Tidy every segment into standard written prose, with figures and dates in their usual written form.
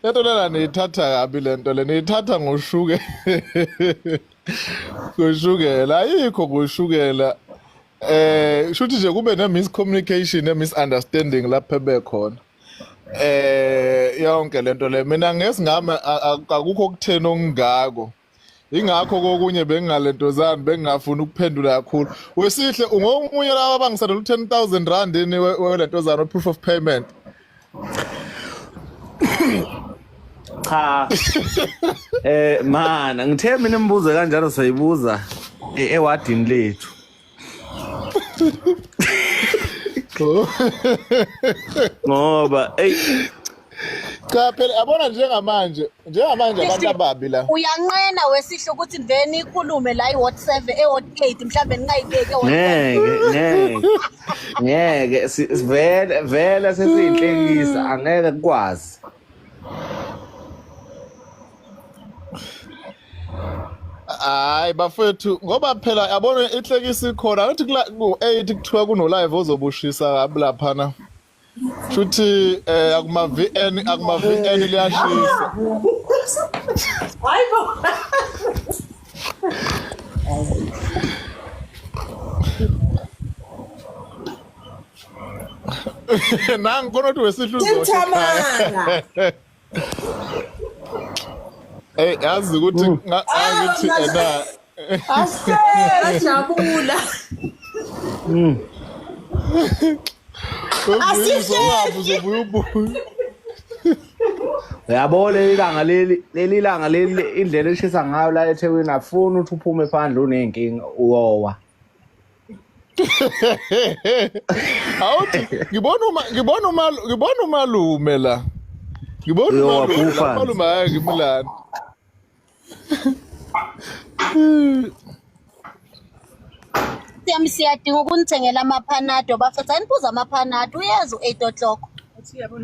Lento lena niyithatha kabi lento le niyithatha ngoshuke. Ngoshukela ayikho ngoshukela. Shuthi nje kube ne miscommunication ne misunderstanding lapha ebekhona. Yonke lento le mina ngesingami akukho okutheni okungako. Ingakho kokunye bengingalentozani bengingafuni ukuphendula kakhulu. Wesihle ungomunye laba abangisadela u10000 rand ini welentozana proof of payment. Cha. Mana ngithe mina imibuzo kanjalo soyibuza ewadini lethu. Ngoba ey Cha phela yabona njengamanje njengamanje abantu ababi la. Uyanqena wesihle ukuthi nivele nikhulume la i-ward 7 e-ward 8 mhlawumbe ningayibeki e-ward ngeke ngeke ngeke vele vele sesiyinhlekisa angeke kukwazi. Hayi bafethu ngoba phela yabona ihlekisa ikhona ngathi ku-8 kuthiwa kuno live ozobushisa kabi laphana. Shuthi akuma VN akuma VN liyashisa. Hayibo. Nangu khona uthi wesihle uzosho. Thamanga. Hey yazi ukuthi ngathi ena Asejabula. Asihle uzobuya ubuye. Uyabo leli langa leli leli langa leli indlela eshisa ngayo la eThekwini afuni ukuthi uphume phandle uney'nkinga uyowa. Awuthi ngibona uma ngibona uma ngibona umalume la. Ngibona umalume la, umalume hayi ngimlana. Siyami siyadinga ukunithengela amaphanado bafethu aniphuza amaphanado uyeza u-8 o'clock.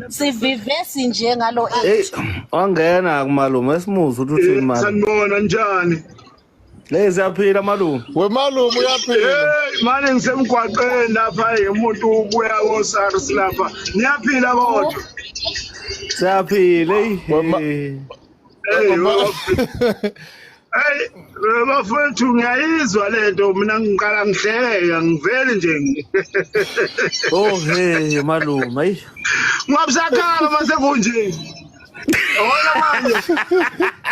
Sivivesi nje ngalo 8. Hey wangena kumalume esimuzi ukuthi uthini malume. Sanibona njani? Hey siyaphila malume. We malume uyaphila. Hey manje ngisemgwaqeni lapha umuntu ubuya ko SARS lapha. Niyaphila kodwa. Siyaphila hey. Hey Hey bafethu ngiyayizwa lento mina ngiqala ngihleka ngivele nje. Oh hey malume hey. Ngabusakhala mase kunje. Yabona manje.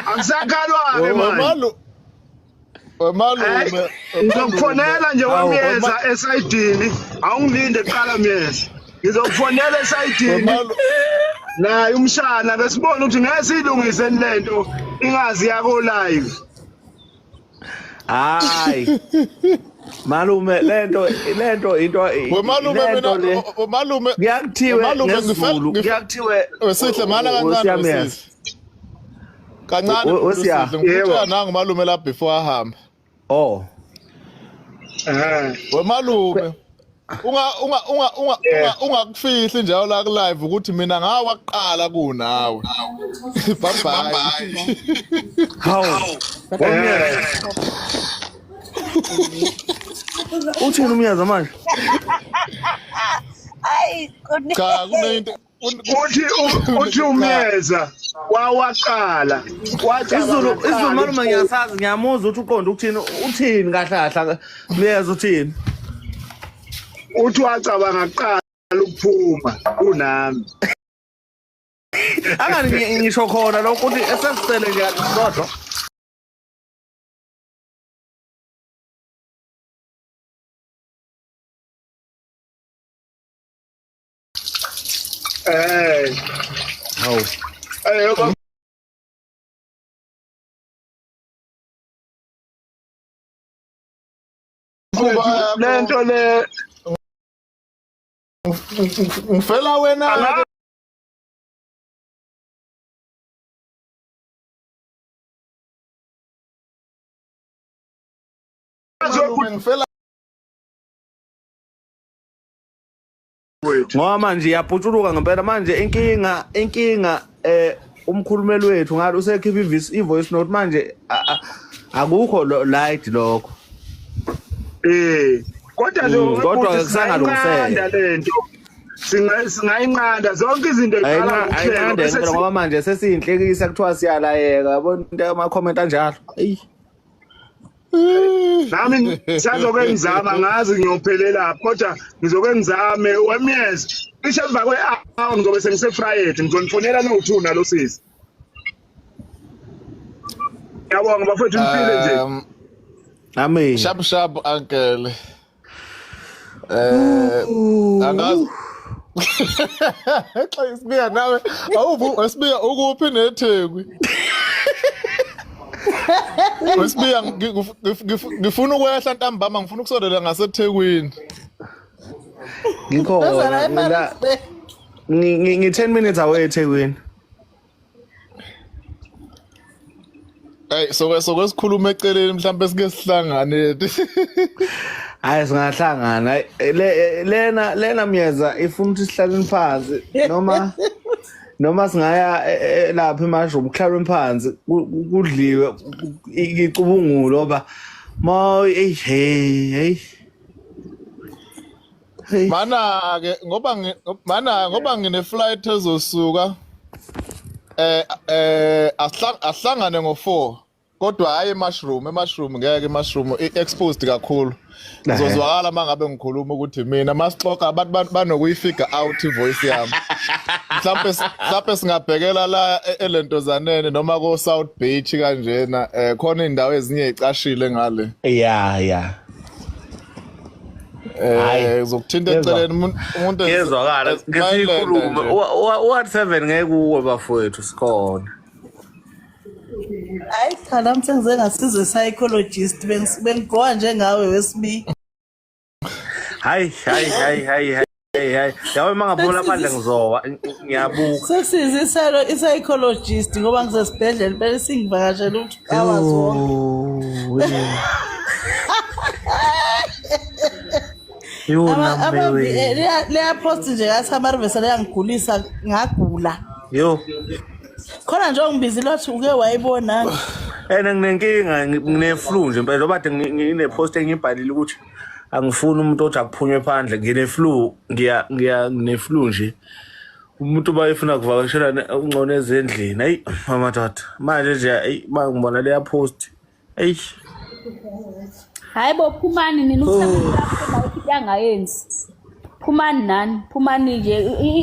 Akusakhalwa-ke manje. Malume. Ngizokufonela nje wemyeza esayidini. Awungilinde kuqala myeza. Ngizokufonela esayidini. Naye umshana ke sibone ukuthi ngeke siyilungise lento ingazi yako live. Hayi. Malume lento lento into Wemalume mina malume kuyakuthiwe ngesiZulu kuyakuthiwe wesihle mana kancane wesihle. Kancane wesihle ngikutshela nangu malume la before ahamba. Oh. Eh. Wemalume unga unga unga unga ungakufihli njalo la ku live ukuthi mina ngawaqala kunawe. Bye bye. Hawu. Uthini umyaza manje? Ay, Cha kunento uthi uthi umyeza wawaqala izulu izulu malume ngiyasazi ngiyamuzwa ukuthi uqonda ukuthini uthini kahle kahle myeza uthini uthi wacabanga kuqala ukuphuma kunami angani ngisho khona lokho ukuthi esesisele nje kodwa Eh. Hawu. Eh lento le ngifela wena ngifela ngoba manje iyaputshuluka ngempela manje inkinga inkinga umkhulumeli wethu ngalo usekhipha i-voice note manje akukho light lokho kodwa nje kodwa kusangalungiseka lento. Singayinqanda zonke izinto eziqala ngokuhlelo bese ngoba manje sesiyinhlekisa kuthiwa siyalayeka yabona into ama comment anjalo. Eyi nami ngisazoke ngizama ngazi ngiyophelela kodwa ngizoke ngizame wemyeza cishe emva kwe-hour ngizobe sengise-Friday ngizonifonela no-2 nalo sisi. Ngiyabonga bafethu niphile nje. Amen. Sharp sharp uncle. Angazi xa isibiya nawe awuvu esibiya ukuphi neThekwini? Esibiya ngifuna ukwehla ntambama ngifuna ukusondela ngaseThekwini. Ngikhona mina ngi 10 minutes away eThekwini. Hey soke sikhuluma eceleni mhlawumbe sike sihlangane. Hayi singahlangana lena Myeza ifuna ukuthi sihlaleni phansi noma singaya lapha eMashroom kuhlalwe phansi kudliwe icubungulo ngoba ma hey mana ke ngoba ngine flight ezosuka ahlangane ngo4 kodwa hayi emushroom ngeke emushroom exposed kakhulu. Ngizozwakala mangabe ngikhuluma ukuthi mina masixoxa abantu banokuyifigure out ivoice yami. Mhlawumbe singabhekela la elentozaneni noma ko South Beach kanjena khona indawo ezinye icashile ngale. Yeah. Uzokuthinta eceleni umuntu ezwakala ngesikhuluma u7 ngeke uwe bafowethu sikhona. Hayi cha nami sengize ngasizwe psychologist bengigowa njengawe wesibi. Hayi yawe mangaphula phandle ngizowa ngiyabuka. Sesize i-psychologist ngoba ngisesibhedlela bese singivakashela ukuthi hours wonke. Yo nambe. Leya post nje kaSamarivesa leyangigulisa ngagula. Yo khona nje ongibizile wathi uke wayibona. Ene nginenkinga ngine-flu nje impela ngoba kade ngine-post engibhalile ukuthi angifuni umuntu othi akuphunywe phandle ngine-flu ngiya ngine-flu nje. Umuntu uma efuna kuvakashela ungcono ezendlini. Ayi madoda manje nje ayi mangibona leya post. Ayi hayi bo phumani nina usaphuma angayenzi. Phumani nani phumani nje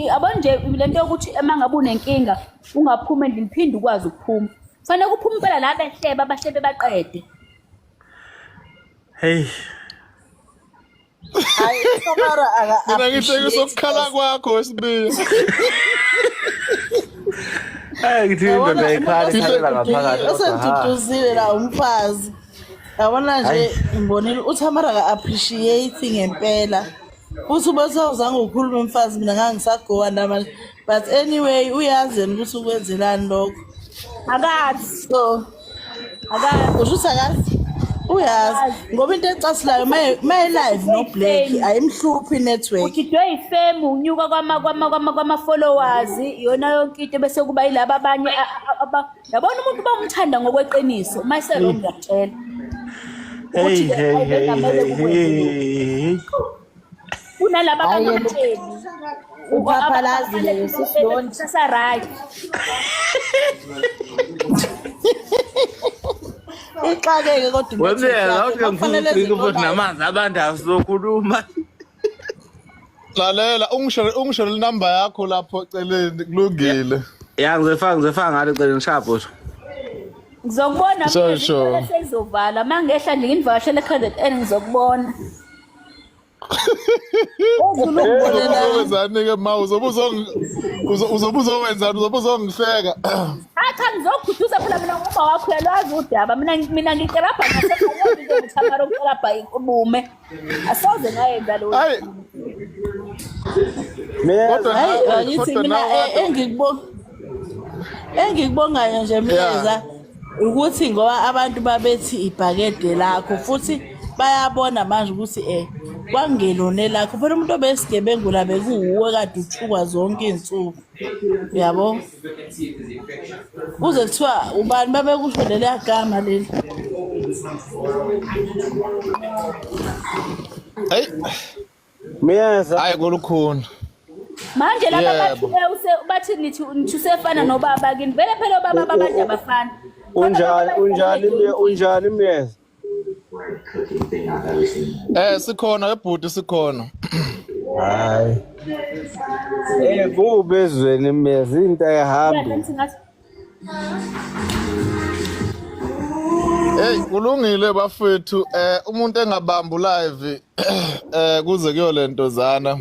yabona nje lento yokuthi emangabe unenkinga ungaphuma endlini phinde ukwazi ukuphuma. Fanele kuphume impela la behleba abahlebe baqede. Hey hayi Samara aka mina ngihlekisa ukukhala kwakho wesibili. Hey ngithi indoda ayikhala ikhalela ngaphakathi. Usenduduzile la umfazi. Yabona nje ngibonile uThamara ka appreciate ngempela. Uthi ubesawuzange ukhulume umfazi mina ngangisagowa namanje. But anyway uyazi yena ukuthi ukwenzelani lokho. Akazi. So akazi. Usho ukuthi akazi. Uyazi ngoba into ecasulayo maye live no Black ayimhluphi network. Ujidwe ifemu unyuka kwama followers iyona yonke into bese kuba yilaba abanye yabona umuntu bamthanda ngokweqiniso mayise ngiyakutshela. Hey hey. Kunalaba abangamtsheli. Uphaphalazi leyo sisibona. Sasa right. Ixakeke kodwa wemyeza awuthi ngifuna namanzi abantu asizokhuluma. Lalela ungishele inamba yakho lapho eceleni kulungile. Ya ngizofaka ngale eceleni sharp nje. Ngizokubona mina seyizovala mangehla nje ngivakashele eKZN ngizokubona. Uzobuzani ke ma uzobuzowenzani uzobuzongihleka. Cha cha ngizokududuza phela mina ngoba wakho uyalwazi udaba mina ngikerabha ngasekhaya ngithamara ukukerabha ubume. Asoze ngayenza lo. Hayi. Kodwa angithi mina engikubongayo nje Myeza ukuthi ngoba abantu babethi ibhakede lakho futhi bayabona manje ukuthi kwangelone lakho phela umuntu obesigebengu la bekuwuwe kade uthukwa zonke izinsuku uyabo kuze kuthiwa ubani babekusho leliya gama leli. Hey Myeza hayi kolukhuni. Manje laba Yebo. bathi use bathi nithi nithi usefana nobaba kini. Vele phela obaba babantu abafani. Unjani unjani unjani Myeza? Sikhona ebhuti sikhona. Hayi. Kubi ezweni Myeza into ayihambi. Hey kulungile bafethu umuntu engabamba live kuze kuyolentozana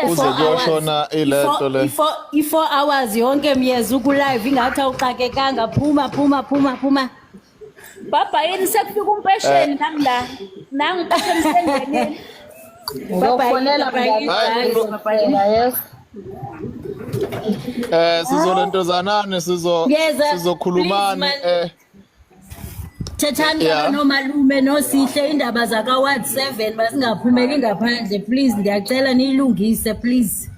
kuze kuyoshona ilento le I-4 hours yonke Myeza uku-live ingathi awuxakekanga phuma phuma phuma phuma. Baba yini sekufika umpesheni nami la. Nangu umpesheni sengenile. Ngizokufonela mngani. Yes. Sizolentozanani sizo Myeza, sizokhulumani please, man. Thethani Yeah. nomalume nosihle indaba zaka Ward 7 masingaphumeli ngaphandle please ndiyacela niyilungise please.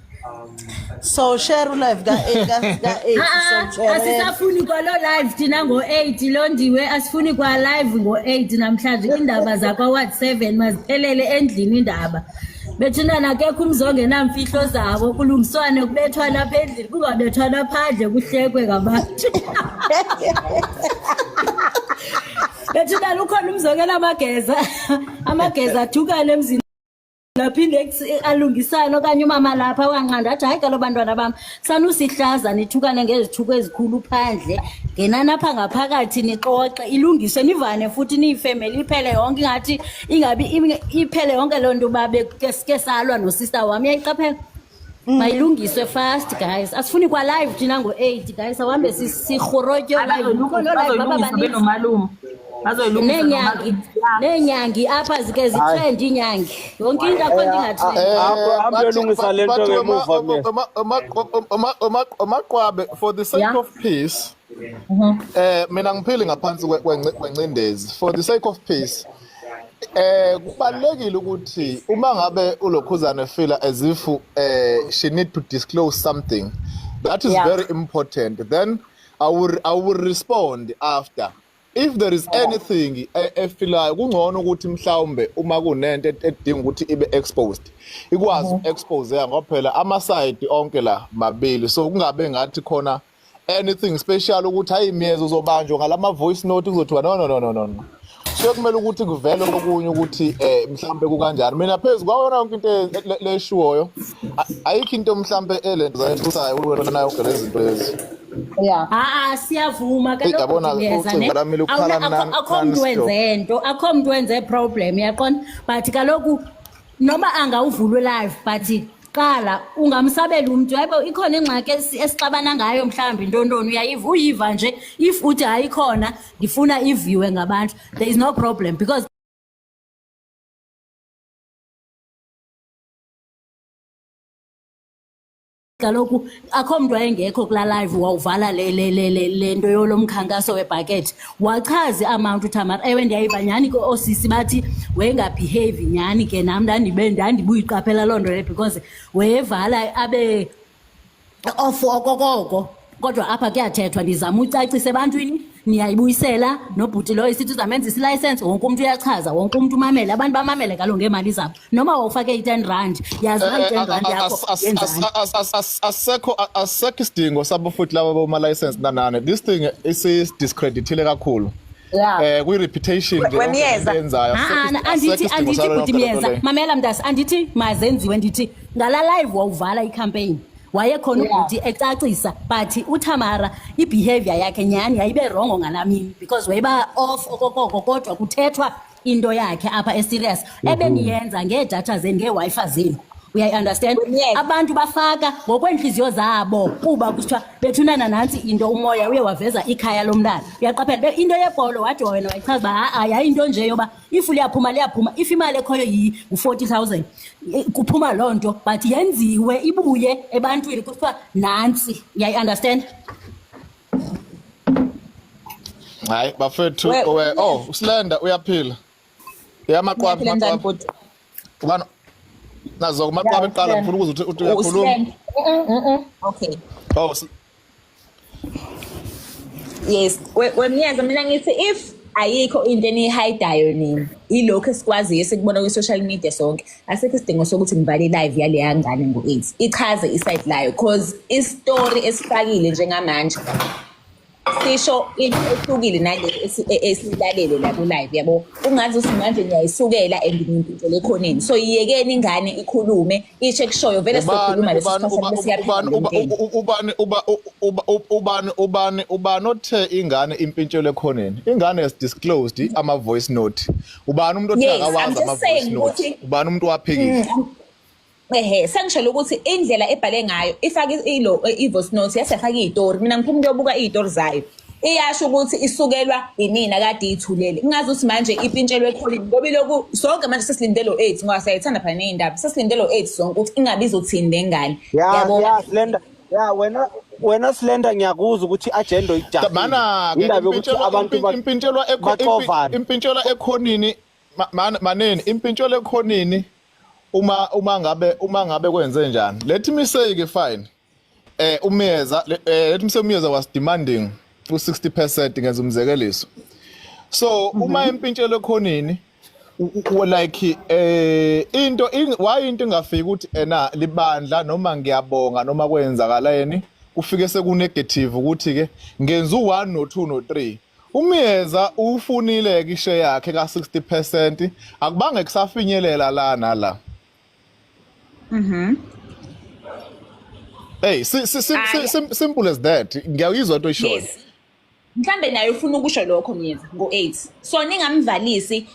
So share live ka 8 ka 8 Ah, so share. asisafuni kwalo live thina ngo-8 londiwe asifuni kwa live ngo-8 namhlanje indaba zakwa Ward 7 maziphelele endlini indaba bethuna nakekho umzongenamfihlo zabo kulungiswane kubethwana apha endlini kungabethwana phandle kuhlekwe ngabantu bethuna lukhona umzongena amageza amageza athukane emzini naphinde alungisane okanye umama lapha wanqanda athi hayi kaloku bantwana bam sanusihlaza nithukane ngezithuko ezikhulu phandle ngenani apha ngaphakathi nixoxe ilungiswe nivane futhi niyifemeli iphele yonke ingathi ingabi iphele yonke loo nto uba ke salwa nosista wam uyayiqaphela mayilungiswe fast guys asifuni kwa live thina ngo-8 guys awuhambe sirhorotyo live Kukho loo live baba Bazoyilungisa baninzi. benomalume. Bazoyilungisa neenyangi nomalume. neenyangi apha zike zitrend iinyangi yonke into akho nto ingatrend Hambe uyolungisa le nto ngemuva Myeza. Omaqwabe for the sake of peace mina ngiphili ngaphansi kwencindezi for the sake of peace kubalekile ukuthi uma ngabe ulokhuzane feel as if she need to disclose something that is very important, then I will respond after if there is anything efilayo kungcono ukuthi mhlawumbe uma kunento edinga ukuthi ibe exposed ikwazi uku-expose ngoba phela ama-side onke la mabili, so kungabe ngathi khona anything special ukuthi hayi Myeza uzobanjwa ngalama voice note kuzothiwa no no no no no no. So kumele ukuthi kuvele okunye ukuthi mhlambe kukanjani. Mina phezu kwawona yonke into leshiwoyo ayikho into mhlambe elento zayithusayo wena yonke lezi zinto lezi. Ha-a siyavuma. Eyi, yabona, kaloku Myeza ucingo ne lami lukhala akho mntu non-stop. wenze nto, akho mntu wenze problem uyaqonda, but kaloku noma angawuvulwe live but qala ungamsabela umntu hayibo ikhona ingxaki esixabana ngayo mhlawumbi ntontoni uyayiva uyiva nje if uthi hayi ikhona ndifuna iviwe ngabantu there is no problem because kaloku akho mntu wayengekho kulaa live wawuvala le nto yolo mkhankaso webhakethi wachaza i-amount uTamara. Ewe ndiyayiva nyhani ke oosisi bathi wayengabhiheyivi nyhani ke nam ndandibe ndandibuyiqaphela loo nto leyo because wayevala abe off okokoko kodwa apha kuyathethwa ndizama ucacisa ebantwini niyayibuyisela nobhuti loyo sithi uzamenzisa ilayisensi wonke umntu uyachaza wonke umntu umamele abantu bamamele kaloku ngeemali zabo noma wawufake i-10 rand yazi uba i-10 rand yakho yenzani. Asekho isidingo sabo futhi laba boma license nanane this thing isidiscreditile kakhulu kwi reputation nje yonke Wemyeza. into eyenzayo. Ha-ana Asekho andithi isidingo andithi salo bhuti yonke lento Myeza leyo. mamela mntasi andithi mazenziwe ndithi ngala live wawuvala icampaign wayekhona ubhuti ecacisa but uTamara ibehavior yakhe nyhani yayibe wrong ngalaa mini because wayiba off okokoko kodwa kuthethwa into yakhe apha eserious ebeniyenza ngeedatha zenu ngeeWi-Fi zenu uyayi-understand Wemyeza. abantu bafaka ngokweentliziyo zabo kuba kusithiwa bethunana nantsi into umoya uye waveza ikhaya lomntana uyaqaphela into yebholo wade wena wayichaza uba ha-a yayinto nje yoba if liyaphuma liyaphuma if imali ekhoyo yi-40 000 kuphuma loo nto but yenziwe ibuye ebantwini kuthiwa nantsi uyayi-understand. Hayi bafethu we oh uSlender uyaphila yamaqwabi. Ngiyaphila njani Maqwabi bhuti? Ubani nazo kumaqwabi kuqala ngifuna ukuza uthi uyakhuluma. Uslender. Okay. Oh Yes, wemnyeza mina ngithi if Ayikho into eniyihayidayo nina. Ilokhu esikwaziyo esikubona kwi-social media sonke. Asikho isidingo sokuthi ngivale i-live yaleya ngane ngo-8. Ichaze i-side layo cause isitori esifakile njengamanje sisho into ehlukile nale esiyilalele la ku-live yabo. Ungazi ukuthi manje niyayisukela and ngimpintshele ekhoneni. So yiyekeni ingane ikhulume isho ekushoyo vele sizokhuluma leso sikhathi bese iyaphela ubani uba ubani ubani ubani othe ingane impintshelo ekhoneni ingane has disclosed ama voice note ubani umuntu othe akawazi ama voice note ubani umuntu waphikisa mm, Ehe, sengisholo ukuthi indlela ebhale ngayo ifake ilo i-voice note yase yafaka iy'tori. Mina ngiphuma ukuyobuka iy'tori zayo. Iyasho ukuthi isukelwa inina kade iy'thulele. Kungazi ukuthi manje ipintshelwe ekholini ngoba ilokhu sonke manje sesilinde lo 8 ngoba siyayithanda phela ney'ndaba. Sesilinde lo 8 sonke ukuthi ingabe izothini le ngane. Ya, ya, Slender. Ya wena wena Slender ngiyakuzwa ukuthi i-agenda oyijahile. Mana-ke Indaba yokuthi abantu impintshelwa baxovane. impintshelwa ekhonini maneni impintshelwa ekhonini uma uma ngabe uma ngabe kwenze njani let me say ke fine eh umyeza eh, let me say umyeza was demanding u60% ngenza umzekeliso so uma mhm. impintshelo ekhonini like eh into why into ingafiki ukuthi ena libandla noma ngiyabonga noma kwenzakaleni kufike seku negative ukuthi ke ngenza u1 no2 no3 Umyeza uwufunile ke ishe yakhe ka 60% akubange kusafinyelela la nala. Mhm. Hey, si, si, si, si, simple as that. Ngiyayizwa into oyishoyo. Yes. Mhlambe naye ufuna ukusho lokho Myeza ngo-8. So ningamvalisi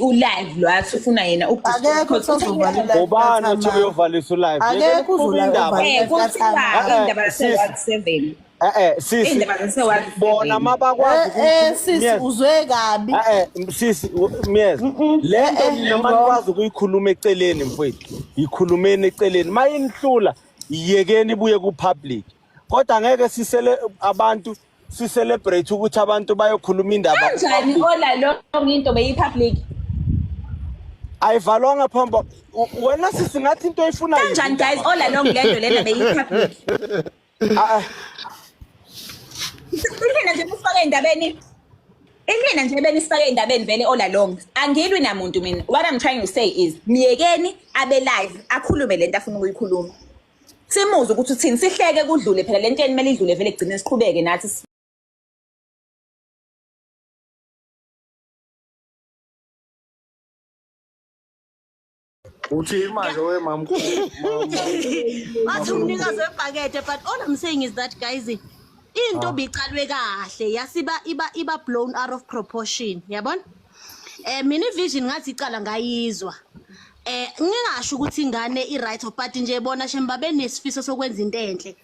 u-live lo athi ufuna yena Akekho ozovala Ubani othi uyovalisa u-live? Akekho uzovala Eh kuthiwa indaba yase-Ward 7. Eh eh sisi Indaba zase-Ward bona mabakwazi Eh eh sisi uzwe kabi. Eh eh sisi Myeza le nto nina manikwazi ukuyikhuluma eceleni mfowethu yikhulumeni eceleni mayinihlula yekeni ibuye ku public kodwa ngeke sisele abantu si celebrate ukuthi abantu bayokhuluma indaba Kanjani ola long into beyi-public? ayivalwanga phambi wena sisi ngathi into oyifunayo Kanjani guys all along lento lena beyi-public? Ah, ah. Ilina nje nisifake endabeni. Ilina nje benisifake endabeni vele all along. Angilwi namuntu mina. What I'm trying to say is miyekeni abe live akhulume lento afuna ukuyikhuluma. Simuze ukuthi uthini sihleke kudlule phela lento yeni kumele idlule vele kugcine siqhubeke nathi. Uthi manje we mamkhulu. Wathi umnikazi webhakede but all I'm saying is that guys into bicalwe kahle yasiba iba iba blown out of proportion yabona eh mina ivision ngathi icala ngayizwa eh ngingasho ukuthi ingane i right but nje bona shemba benesifiso sokwenza into enhle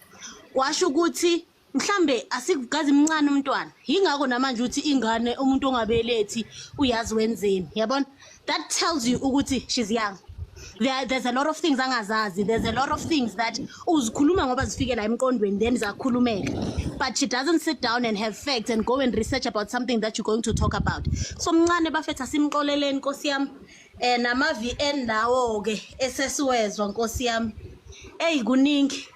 kwasho ukuthi mhlambe asikugazi mncane umntwana yingakho namanje uthi ingane umuntu ongabelethi uyazi wenzeni yabona that tells you ukuthi she's young there, there's a lot of things angazazi there's a lot of things that uzikhuluma ngoba zifike la emqondweni then zakhulumeka but she doesn't sit down and have facts and go and research about something that you're going to talk about so mncane bafethu asimxoleleni nkosi yami eh nama VN lawo ke esesiwezwa nkosi yami eyi kuningi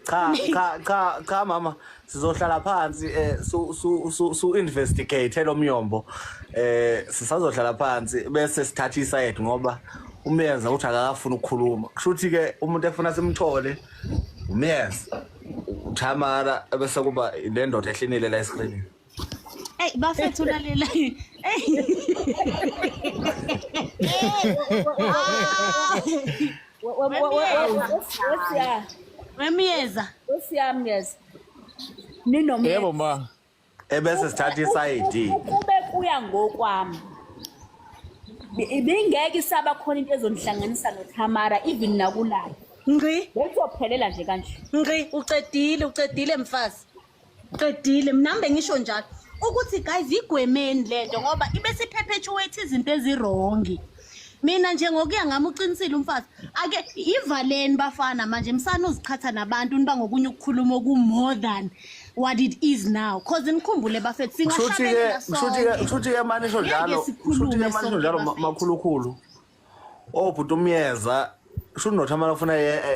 cha cha cha cha mama sizohlala phansi eh su su su, su investigate lo myombo eh sisazohlala phansi bese sithatha isayed ngoba umyeza uthi akakafuni ukukhuluma kusho ukuthi ke umuntu efuna simthole umyeza uThamara bese kuba le ndoda ehlinile la escreenini Ey bafethu lalela. Ey. Wemiyeza. Osiyami yes. Ninomyeza. Yebo ma. Ebese sithatha isayidi. Kube kuya ngokwami. Ibingeke isaba khona into ezonihlanganisa noThamara even nakulayo. Ngqi. Bekuzophelela nje kanje. Ngqi ucedile ucedile mfazi. Qedile mina ngibe ngisho njalo ukuthi guys igwemeni lento ngoba ibe siperpetuate izinto ezirongi. Mina nje ngokuya ngami uqinisile umfazi ake ivaleni bafana manje msana uziqhatha nabantu niba ngokunye ukukhuluma oku more than what it is now cause nikhumbule bafethu singahlabelela sonke kushuthi ke manje isho njalo kushuthi ke manje isho njalo makhulukhulu obhuti umyeza kusho uNothamala ufuna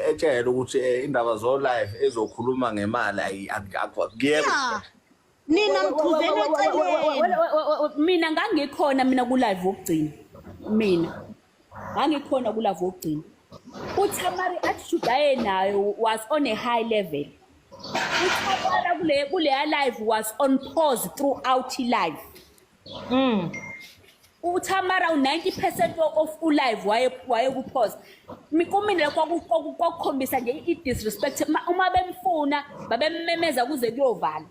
etshele ukuthi indaba zo live ezokhuluma ngemali akuyekho. Nina mkhuzeni eceleni. Mina ngangikhona mina ku live wokugcina. Mina ngangikhona ku live wokugcina. uThamari attitude ayenayo was on a high level. uThamara kuleya live was on pause throughout live. uThamara u90% of ulive waye ku pause. Kumina kwakukhombisa nje i disrespect. Uma bemfuna babemmemeza kuze kuyovala.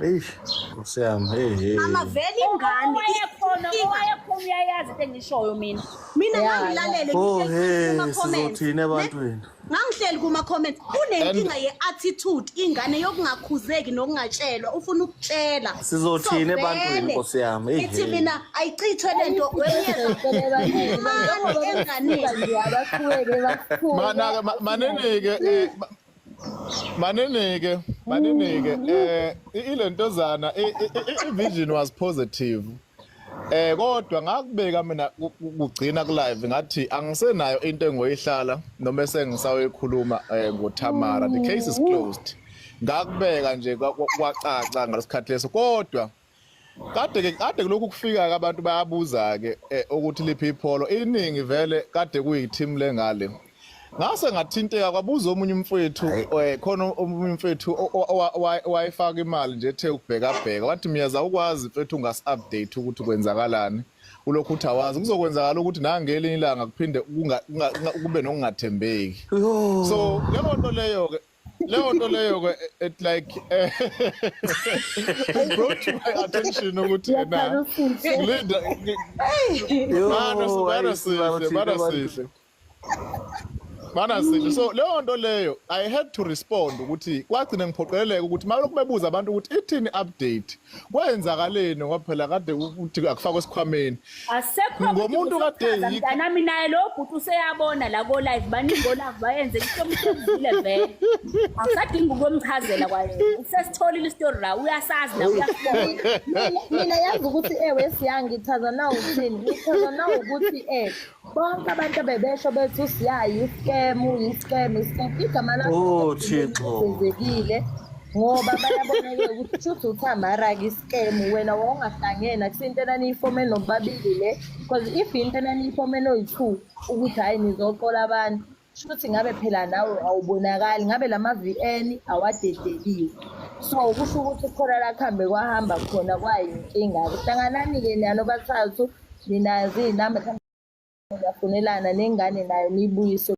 Eish, Nkosi yami, hey hey. Mama vele ingane owayekhona uyayazi into engishoyo mina. Mina ngangilalele ngihleli kuma comments. Sizothini ebantwini? Ngangihleli kuma comments. Unenkinga ye attitude ingane yokungakhuzeki nokungatshelwa, ufuna ukutshela. Sizothini ebantwini Nkosi yami? Hey. Ithi mina ayichithwe lento wemyeza. Enganeni abaqhubeke baqhubeke. Manenike Manenike ilentozana i-vision was positive. Kodwa ngakubeka mina kugcina ku live ngathi angisenayo into engoyihlala noma sengisayoyikhuluma ngoThamara, the case is closed. Ngakubeka nje kwacaca ngalesikhathi leso, kodwa kade lokhu kufika abantu bayabuza ke ukuthi liphi ipholo iningi vele kade kuyi-team lengale. Ngase ngathinteka kwabuza omunye umfethu khona omunye umfethu owayefaka imali nje ethe ukubheka bheka wathi Myeza ukwazi mfethu ungasi update ukuthi kwenzakalani, ulokhu uthi awazi kuzokwenzakala ukuthi nangelinye ilanga kuphinde kube nokungathembeki. So leyo nto leyo ke it like it brought to my attention ukuthi na Linda mana so leyo nto leyo I had to respond ukuthi kwagcina ngiphoqeleleka ukuthi malokhu bebuza abantu ukuthi ithini update kwenzakaleni ngoba phela kade ukuthi akufakwe esikhwameni. Asekho ngomuntu kade mntanami naye lo bhuti useyabona la ko live baningi live bayenze isomsebenzile vele. Akusadingi ukumchazela kwayena. Usesitholile istory la uyasazi la uyasibona. Mina yazi ukuthi ewe siyangichaza na uthini? Ngichaza na ukuthi bonke abantu abebesho bethi usiyayi iscam igama lakho Thixo ngoba bayabona ukuthi shuthi uThamara ke iscam wena wawungahlangene akusinto enaniyifome nobabili le, because if into enaniyifome noyi-2 ukuthi hayi nizoqola abantu shuthi ngabe phela nawe awubonakali, ngabe lama VN awadedeliwe. So kusho ukuthi khona la kuhambe kwahamba khona kwayinkinga. Hlanganani-ke nani bathathu ninazi iy'namba niyafonelana nengane nayo niyibuyise.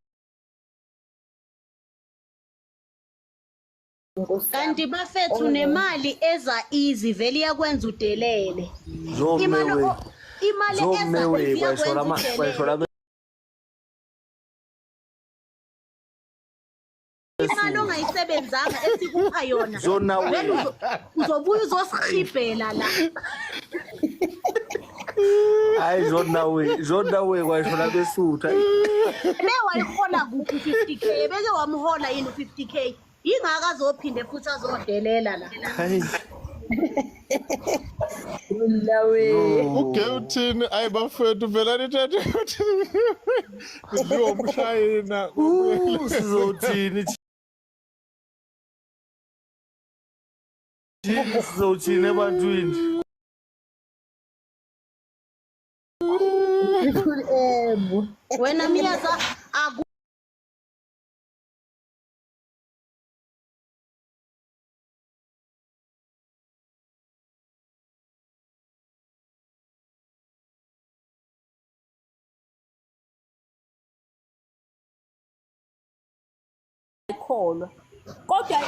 Kanti bafethu nemali eza easy vele iyakwenza udelele. Imali eza easy iyakwenza udelele. Imali ongayisebenzanga esikupha yona vele uzobuya uzosihibhela la. Hayi Zona we kwashona besutha. Be wayihola kuphi 50k? Beke wamhola yini 50k? Ingaka azophinde futhi azodelela la. Hayi. Lawe. Uge uthini ayi bafethu vela nithathe ukuthi kudliwa umshayina. Sizothini? Sizothini ebantwini? Wena Myeza akukholwa kodwa